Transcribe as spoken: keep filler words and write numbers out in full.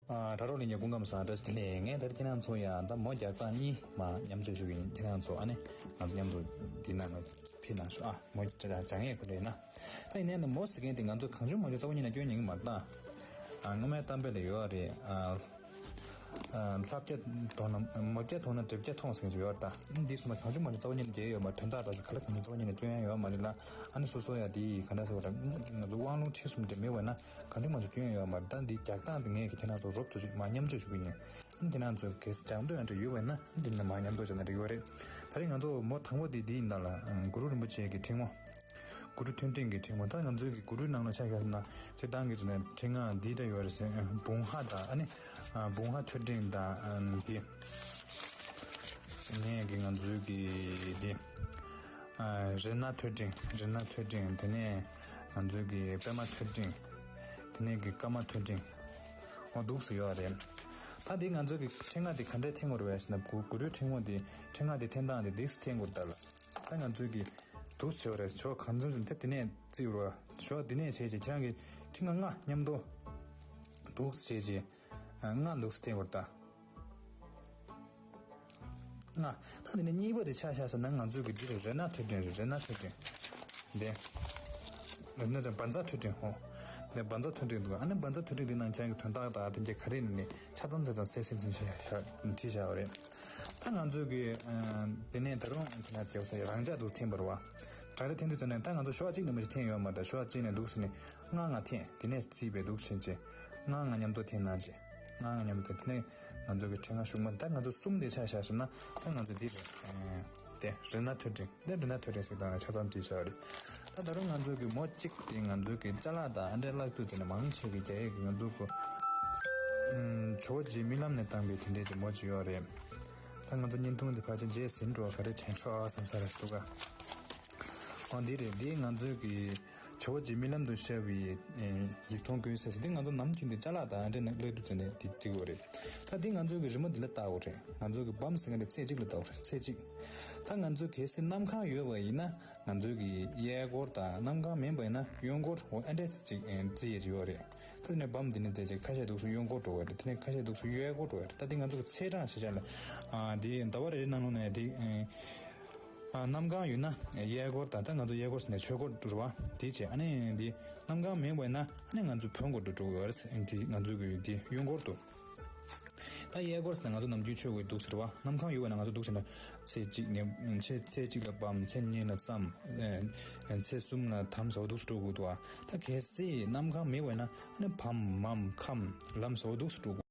ཨ་དྲ་གྲོགས་ལྷན་རྒྱས་སྐུ་ཁམས་བཟང་། བཀྲ་ཤིས་བདེ་ལེགས། ངས་ད་རེས་ཁྱེད་རང་ཚོ་ཡང་ད་མོ་རྒྱག་སྟངས་གཉིས་མ་མཉམ་སྤྱོད་ཞུ་གི་ཡིན། ཁྱེད་རང་ཚོ་ཨ་ནི་ང་ཚོ་མཉམ་དུ་འདི་ནང་ལ་ཕེབས་གནང་ཤོག་ཨ་མོ་སྦྱང་ཡས་ཁོ་རེད་ན། ད་ཡིན་ནའི་མོ་ཟེར་མཁན་དེ་ང་ཚོ་གང་བྱུང་མང་བྱུང་རྩ་བ་ཉིད་ནས་སྐྱོན་ཉན་གྱི་མ་རེད་ད། ཨ་སྔོན་མའི་གཏམ་དཔེ་ལ་ཡོད་རེད། ཨ་ཨ་ལྷ་བརྒྱ་མཐོང་ན་མོ་བརྒྱ་མཐོང་ན་གྲིབ་བརྒྱ་མཐོང་ཟེར་གྱི་ཡོད་རེད་ད། འདི་སོང་ན་གང་བྱུང་མང་བྱུང་རྩ་བ་ཉིད་ནས་འགྱེལ་ཡོད་མ་རེད། དོན་དག་དག་ཅིག་ག་ལ་གང་བྱུང་རྩ་བ་ཉིད་ནས་སྐྱོན་ཡ་ཡོད་མ་རེད་ལ། ཨ་ནི་སོ་སོ་ཡ་དེ་ག་འདྲ་ཟེར་བ་རེད། ང་ཚོ་དབང་ལུང་ཁྲིད་གསུམ་དེ་མེད་པ་ན། གང་བྱུང་མང་བྱུང་སྐྱོན་ཡོད་མ་རེད། ད་འདི་རྒྱག་སྟངས་དེ་ངས་ཀྱི་ཁྱེད་རང་ཚོ་རོབ་ཏུ་ཅིག་མ་མཉམ་སྤྱོད་ཞུ་གི་ཡིན། ཁྱེད་རང་ཚོ་གལ་སྲིད་སྦྱང་འདོད་ཡང་འདྲ་ཡོད་པ་ཡིན་ན་འདི་ནས་མ་མཉམ་སྤྱོད་བྱས་ན་འགྲིག་གི་རེད། ད་རེས་ང་ཚོ་མོ་དང་པོ་དེ་འདི་ཡིན་ད་ལ། གུ་རུ་རིན་པོ་ཆེ་གི་ཕྲེང་བ། གུ་རུ་ཐོད་ཕྲེང་གི་ཕྲེང་བ། ད་ང་ཚོའི་གི་གུ་རུའི་ནང་ལ་ཆ་བཞག་ན་སྤྱིར་བཏང་གི་ཕྲེང་ང་འདི་འདྲ་ཡོད་རེད་ཟེར། བུང་ཧ་དང་ཨ་ནི་བུང་ཧ་ཐོད་ཕྲེང་དང་འདི། ནས་གི་ང་ཚོའི་གི་འདི། རེ་ན་ཐོད་ཕྲེང་། རེ་ན་ཐོད་ཕྲེང་། དེ་ནས་ང་ཚོའི་གི་པད་མ་ཐོད་ཕྲེང་། དེ་ནས་གི་ཀརྨ་ཐོད་ཕྲེང་། འོ་འདུག་སེ་ཡོད་རེད། ད་འདི་ང་ཚོའི་གི་ཕྲེང་ང་འདི་ག་འདྲས་འཐེན་དགོས་རེད་ཟེར་ན། གུ་གུ་རུའི་ཕྲེང་བ་འདི་ཕྲེང་ང་འདི་འཐེན་སྟངས་འདི་འདུག་སེ་འཐེན་དགོས་རེད་ད་ལ། ད་ང་ཚོའི་གི་འདུག་སེ་བྱས་པ་རེད། ཕྱོགས་གང་འཚམ་ཙམ་དེ་དེ་ནས་བརྩིས་རོགས། ཕྱོགས་འདི་ནས་བྱས་རྗེས་ཁྱེད་རང་གི་ཕྲེང་ང་ལྔ་མཉམ་དུ་འདུག་སེ་བྱས་རྗེས་ལྔ་འདུག་སེ་འཐེན་དགོས་རེད་ད། ལྔ། ད་འདི་ནས་གཉིས་པ་དེ་ཆ་བཞག་ཟེར་ན་ང་ཚོའི་གི་འདི་རེད། རེ་ན་ཐོད་ཕྲེང་རེད། རེ་ན་ཐོད་ཕྲེང་འདི། རེ་ན་ཚ་བཛྲ་ཐོད་ཕྲེང་ཧོ། འདི་བཛྲ་ཐོད་ཕྲེང་འདུག་ཨ་ནི་བཛྲ་ཐོད་ཕྲེང་འདི་ནང་ཁྱེད་རང་གི་དོན་དག་དང་དེ་འདྲ་ག་རེ་ནས་ཆ་ཚང་ཆ་ཚང་གསལ་གསལ་ཆེན་ཆེན་བྲིས་བཞག་པ་རེད། ད་ང་ཚོའི་གི་འདི་ནས་ད་རུང་ཁྱེད་རང་ཚོ་རང་འཇགས་འདུག་འཐེན་པ་རེད་བ། རང་འཇགས་འཐེན་དུས་ཙམ་ནས་ད་ང་ཚོ་ཞོགས་གཅིག་ནས་མ་གཞི་འཐེན་ཡོད་མ་རེད། ཞོགས་གཅིག་ནས་འདུག་སེ་ནས་ལྔ་ལྔ་འཐེན། དེ་ནས་རྩིས་པའི་འདུག་སེ་བྱས་ལྔ་ལྔ་མཉམ་དུ་འཐེན་གནང་བྱས། ལྔ་ལྔ་མཉམ་དུ་འཐེན། དེ་ནས་ང་ཚོ་གི་ཕྲེང་ང་གཞུག་མ་ད་ང་ཚོ་གསུམ་དེ་ཆ་བཞག་སོང་ན་ད་ང་ཚོ་འདི་རེད། དེ་རེ་ན་ཐོད་ཕྲེང་། འདི་རེ་ན་ཐོད་ཕྲེང་ཟེར་དང་ཆ་ཚང་བྲིས་བཞག་རེད། ད་ད་རུང་ང་ཚོ་གི་མོ་གཅིག་དེ་ང་ཚོ་གི་ཅ་ལག་དང་ཨ་འདྲས་བརླག་དུས་དེ་ནས་མང་ཆེ་གི་རྒྱ་ཡིག་གི་ང་ཚོ་གི་ཇོ་བོ་རྗེ་རྨི་ལམ་ནས་བཏང་པའི་དེ་འདྲས་ཀྱི་མོ་གཅིག་ཡོད་རེད། ད་ང་ཚོ་བརྙན་ཐུང་འདི་ཕལ་ཆེར་མཇལ་ཟིན་འགྲོ་བ་ག་རེ་དྲན་ཆོག་ཨ་བསམ་ས་རེད་འདུག་ག་འོ་འདི་རེད། འདི་ང་ཚོའི་གི་ཇོ་བོ་རྗེ་རྨི་ལམ་དུ་ཤར་བའི་ཡིག་མཐོང་ཀུན་གསལ་ཟེར། འདི་ང་ཚོ་ནམ་རྒྱུན་འདི་ཅ་ལག་དང་འདྲ་ནས་གློད་དུས་ཙམ་ནས་འདི་བྲིས་དགོས་རེད། ད་འདི་ང་ཚོའི་གི་རི་མོ་འདི་ལ་བལྟ་དགོས་རེད། ང་ཚོའི་གི་བམ་ཟེར་མཁན་འདི་ཚེས་གཅིག་ལ་བལྟ་དགོས་རེད། ཚེས་གཅིག་ད་ང་ཚོ་གལ་སྲིད་གནམ་གང་ཡོད་པ་ཡིན་ན་ང་ཚོའི་གི་གཡས་སྐོར་དང་། གནམ་གང་མིན་པ་ཡིན་ན་གཡོན་སྐོར། འོ་ཨ་འདྲས་ཅིག་བརྩི་ཡས་ཡོད་རེད། ད་འདི་ནས་བམ་འདི་ནས་བཙལ་ཅིག་ཁ་ཤས་འདུག་སེ་གཡོན་སྐོར་འགྲོ་བ་རེད། དེ་ནས་ཁ་ཤས་འདུག་སེ་གཡས་སྐོར་འགྲོ་བ་རེད། ད་འདི་ང་ཚོ་གི་ཚེས་གྲངས་ཞེས་བྱ་ལ་ཨ་འདི་ཟླ་བ་རེ་རེ་ནང་ལོགས་ནས་འདི། ཨ་གནམ་གང་ཡོད་ན་གཡས་སྐོར་དང་། ད་ང་ཚོ་གཡས་སྐོར་ཟེར་ནས་ཆོས་སྐོར་འགྲོ་བ་དེ་བྱས། ཨ་ནི་འདི་གནམ་གང་མེད་པ་ཡིན་ན་ཨ་ནི་ང་ཚོ་བོན་སྐོར་དུ་འགྲོ་དགོས་རེད། འདི་ང་ཚོ་གི་འདི་གཡོན་སྐོར་དུ། ད་གཡས་སྐོར་ཟེར་ན་ང་ཚོ་ནམ་རྒྱུན་ཆོས་སྐོར་འདུག་ཟེར་བ། གནམ་གང་ཡོད་པ་ན་ང་ཚོ་འདུག་ཟེར་ན་ཚེས་གཅིག་ནས་ཚེས་ཚེས་གཅིག་ལ་བམ། ཚེས་གཉིས་ལ་བརྩམས། ཚེས་གསུམ་ལ་དམ་ཟེར་བ་འདུག་སེ་འགྲོ་དགོས་འདུག་ད་གལ་སྲིད་གནམ་གང་མེད་པ་ཡིན་ན་ཨ་ནི་བམ་མམ་ཁམས་ལམ་ཟེར་བ་འདུག་སེ་འགྲོ་དགོས།